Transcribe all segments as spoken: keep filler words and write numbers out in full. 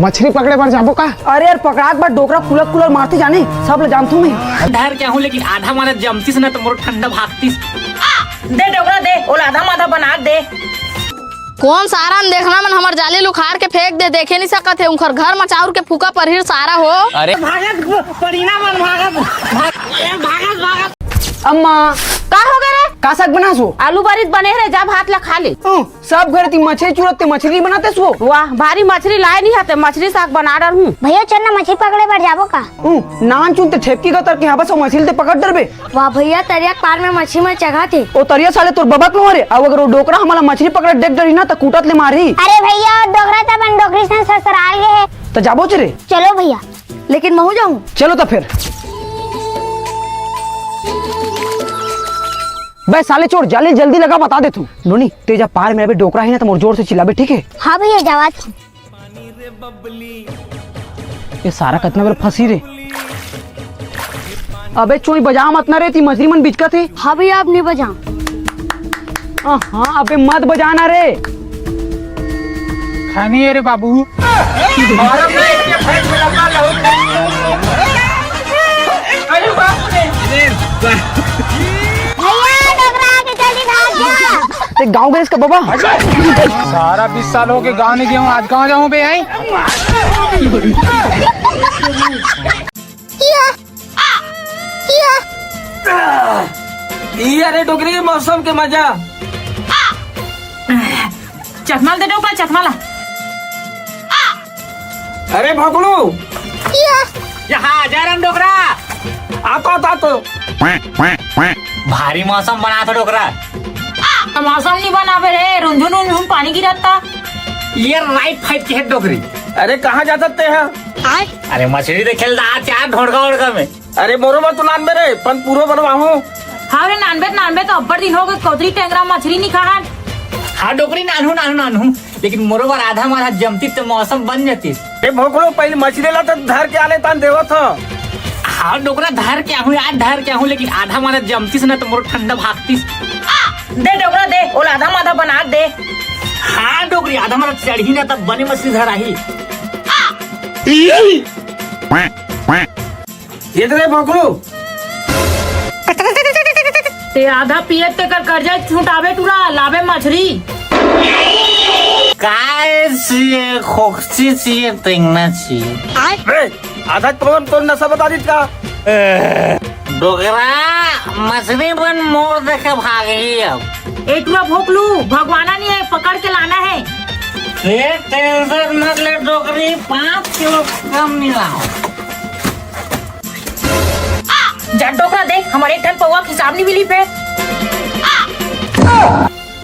मछरी पकड़े बर जाबो का? अरे यार, पकड़ात बर डोकरा कुलर कुलर मारथे जाने, सब ल जानथों मैं। धर के आहूं, लेकिन आधा मारा जमतिस ना त मोर ठंडा भागतिस। दे डोकरा दे, ओला आधा माधा बना दे। कोन सारा न देखना मन हमर जाली ल उखाड़ के फेंक दे, देखे नहीं सकत हे, उंखर घर म चाउर के फूका परही सारा हो। अरे भागत पड़ीना मन भागत, भाग-, ए, भागत, भागत। अम्मा। का हो गे रे? का साग बनासो? आलू बरीत बने रे, जा भात ला खा ले। हम्म, सब घर ती मछरी चुरत ते मछरी बनातेस वो। वाह, भारी मछरी लाए नहीं हते, मछरी साग बना डरहूं। भैया चल ना, मछरी पकड़े बर जाबो का? हम्म, नान चुन ते ठेपकी का तर के हाँ बस वो मछरी ते पकड़ डरबे। वाह भैया, तरिया के पार में मछरी मन चघत हे। ओ तरिया साले तोर बबा के नो हरे, अउ अगर वो डोकरा हमला मछरी पकड़े देख डरही ना, त कूटत ले मारही। अरे भैया, डोकरा त अपन डोकरी से ससुराल गे हे। त जाबोच रे। चलो भैया। लेकिन महूं जाहूं। चलो त फेर। बे साले चोर, जाली जल्दी लगा, बता देथों। नोनी, तें जा पार में अभी डोकरा ही ना, त मोर जोर से चिल्लाबे, ठीक हे? हाँ भैया, जावत हूं। ये सारा कतना बेर फंसी रे। अबे चोई, बजा मत ना रे, ती मछरी मन बिचकत हे। हाँ भैया, अब नहीं बजाऊं। हाँ, अबे मत बजा ना रे। खानी है रे बाबू। भैया, डोकरा आगे, जल्दी भाग जा। ते गाँव गए इसका बाबा? सारा बीस साल हो गए गाँव नहीं गया हूँ, आज कहाँ जाऊँ बे? आई ये रे डोकरी, मौसम के मजा। चश्मा दे डोकरा, चश्मा ला। अरे भोकलू, यहाँ आ जा रहा डोकरा। आ तो, आ तो, आ तो। भारी मौसम बना था डोकरा। मौसम नहीं बना बे रे, रुंझुन रुंझुन पानी गिरता। ये राइट फाइट के है डोकरी। अरे कहाँ जाता ते हैं? अरे मछली देखे ला चार ढोड़का ओड़का में। अरे मोरो बर तो नानबे रे, पण पूरो बनवाहूं। हाँ रे, नानबे त नानबे, तो अब्बड़ दिन हो गए कौतरी टेंगरा मछरी नहीं खाहन। हाँ डोकरी, नानहूं, नानहूं, नानहूं, लेकिन मोरो बर आधा माधा जमतिस त मौसम बन जातिस। ए भोकड़ो, पहले मछली ला तो धर के आले तान देवत हो। हाँ डोकरा, धर के आहूं, आज धर के आहूं, लेकिन आधा माधा जमतिस ना त मोर ठंडा भागतिस। दे डोकरा दे, ओला आधा माधा बना दे। हाँ डोकरी, आधा माधा चढ़ी ना तब बने मछली धर आही। ये तो रे भोकड़ू। ते आधा पिए तेकर कर्जा छुटाबे टूरा, लाबे मछरी। काय चाहिए, खोकची चाहिए, टेंगना चाहिए। बे, आधा कौन तोर नशा बता दीत का? डोकरा, मछली बन मोर देखे भागही अब। ए टूरा भोकलू, भगवाना नहीं है, पकड़ के लाना है। ये टेंशन मत ले डोकरी, पाँच किलो कम मिलाओ। जा डोकरा देख, हमर एक ठन पौवा के हिसाब नहीं मिली पे।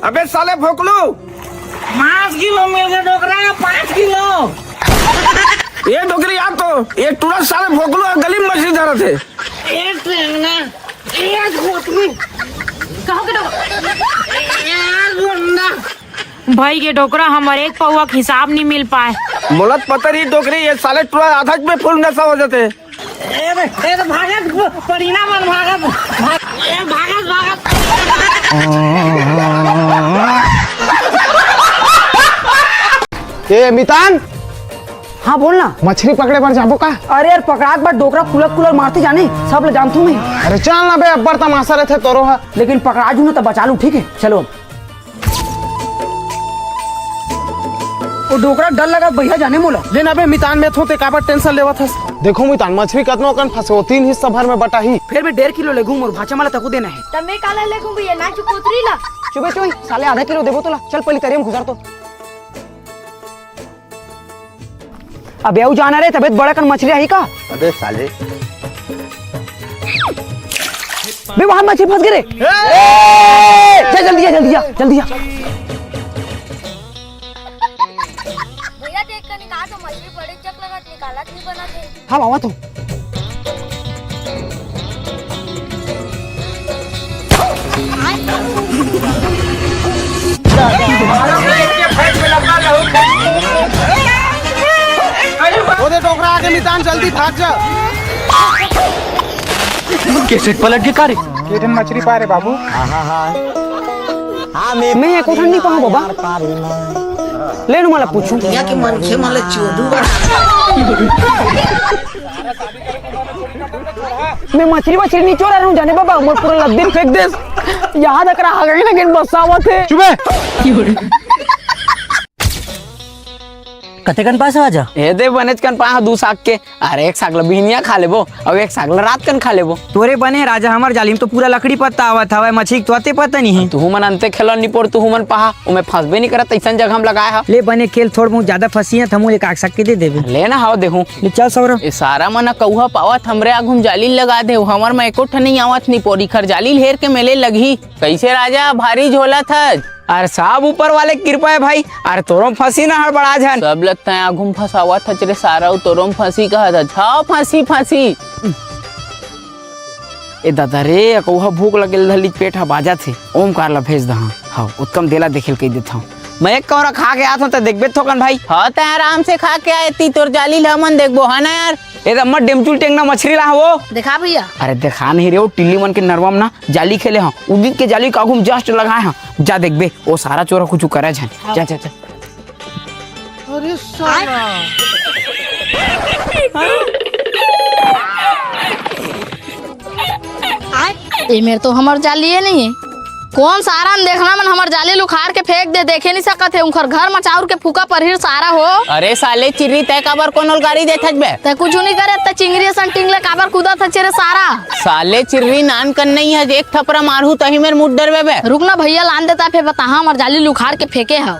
अबे साले भोकलू, पाँच किलो मिल गए डोकरा, पाँच किलो। ये डोकरी यार तो, ये टूरा साले भोकलू और गली में मछली धरत है। एक टेंगना, एक घोटनी। कहो के डोकरा? एक गुंडा। भाई के डोकरा, हमर एक पौवा के हिसाब नहीं मिल पाए। मोला तो पता नहीं डोकरी, ये साले टूरा आधा में फुल नशा हो जाते। ए रे, ए रे, भागत, परीना मन भागत, भाग, ए, भागत, भागत। ए, मितान। हाँ, बोल ना। मछरी पकड़े बर जाबो का? अरे यार, पकड़ात बर डोकरा कुलर कुलर मारथे जाने, सब ल जानथों मैं। अरे चल ना बे, अब्बड़ तमाशा रहिथे तोरो ह। लेकिन पकड़ा जू ना त बचा लू, ठीक है? चलो अब। ओ डोकरा डर लगा भैया जाने मोला। ले ना बे मितान, मैं थों ते काबर टेंशन लेवत हस? देखो मितान, मछरी कतनो अकन फंसे, वो तीन हिस्सा भर में बटाही। फेर मैं डेढ़ किलो लेगूं, मोर भांचा मन ला तको देना है। त मैं काला लेगूं भैया, ना चुकोतरी ला। चुपे चुई, साले आधा किलो देबो तोला। चल पहली तरिया में घुसर तो। अबे अउ जाना रे, तबे त बड़ा कन मछली आही का? अबे साले। बे वहां मछली फंस गे रे। ए! जा जल्दी जा, जल्दी जा, जल्दी जा। भैया देख कर निकाल तो मछली बड़े चक लगा निकालत नहीं बना थे। हम आवत हूँ। ओदे डोकरा आगे मितान, जल्दी भाग जा। कैसे पलट के कारे? केठन मछली पा रे बाबू। मैं एको ठन नहीं पाऊँ बाबा। ले नू, मोला पूछू। दुनिया के मनखे मन ल चोदू बना। मैं मछरी वछरी नहीं चोरा रहूं जाने बाबा, मोर पूरा लद्दी फेंक देस। याद अकरा आ गई ना कि बस्सा आवत हे। चुप हे। कतेकन पास हे राजा? ए दे बनेच कन पाहा दू साग के। अरे एक साग ल बिहनिया खा लेबो, अउ एक साग ल रात कन खा लेबो। तोरे बने राजा, हमर जाली म तो पूरा लकड़ी पत्ता आवत हवय, मछरी के तो अते पता नहीं हे। तुहू मन अंते खेलो निपोर, तुहू मन पाहा, ओमे फंसबे नहीं करत, अइसन जगह हम लगाए हव। ले बने खेल, थोड़ बहुत ज्यादा फंसी हे, त हमू ले काट सक के दे देबे। ले ना, हव देहूं। ले चल सौरभ। ए सारा मन कौहा पावत हमरे आघू म जाली लगा दे, हमर म एको ठन नहीं आवत निपोर, इखर जाली हेर के मेले लगही। कइसे राजा, भारी झोलत हस? अरे सब ऊपर वाले के कृपा हे भाई। अरे तोरो म फंसी ना हड़बड़ा झन। सब लगता है आघू म फंसावत हच रे सारा, अउ तोरो म फंसी कहत हच। हाँ, फंसी, फंसी। ए दादा रे, अकौहा भूख लगेल धली पेट ह बाजत हे। ओमकार ला भेज दहा। हाँ, उत्तम देला देखेल कहि देथव। मैं एक कौरा खा के आत हूँ, त देखबे थोकन भाई। हाँ, तै आराम से खा के आए, ती तोर जाली ला हमन देखबो, है ना यार? ए दम्मा डेमचुल टेंगना मछरी ला हो। देखा भैया। अरे देखा नहीं रे, वो टिल्ली मन के नरवा म ना जाली खेले हाँ, उदित के जाली के आघू म just लगाए हाँ। जा देखबे, वो सारा चोरा कुछ करे झन। हाँ। जा, जा, जा। अरे साला। ए मेर तो हमर जाली ये नहीं है। कौन सारा न देखना मन हमर जाली ल उखाड़ के फेंक दे, देखे नहीं सकत हे। उनकर घर म चाउर के फूका परहिर सारा हो। अरे साले चिर्री, तै काबर कोनो ल गारी देथच बे? तै कुछु नहीं करे, तै चिंगरी असन टिंग ले काबर कूदत हच रे सारा? साले चिर्री, नान कन नहीं हच, एक थपरा मारहूं तही मेर मुड़ डरबे बे। रुक ना भैया, लान देता, फेर बताहा हमर जाली ल उखाड़ के फेंके हव।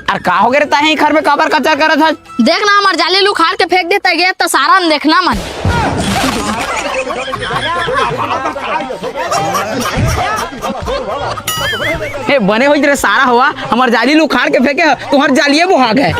अरे का हो गे रे, तैं ही घर में काबर कचर करत हस? देख ना, हमर जाली ल उखाड़ के फेंक दे, तै गे त सारा न देखना मन। ए, बने होइस रे सारा होवा, हमर जाली ल उखाड़ के फेंके ह, तुहर जालिये बोहा गे।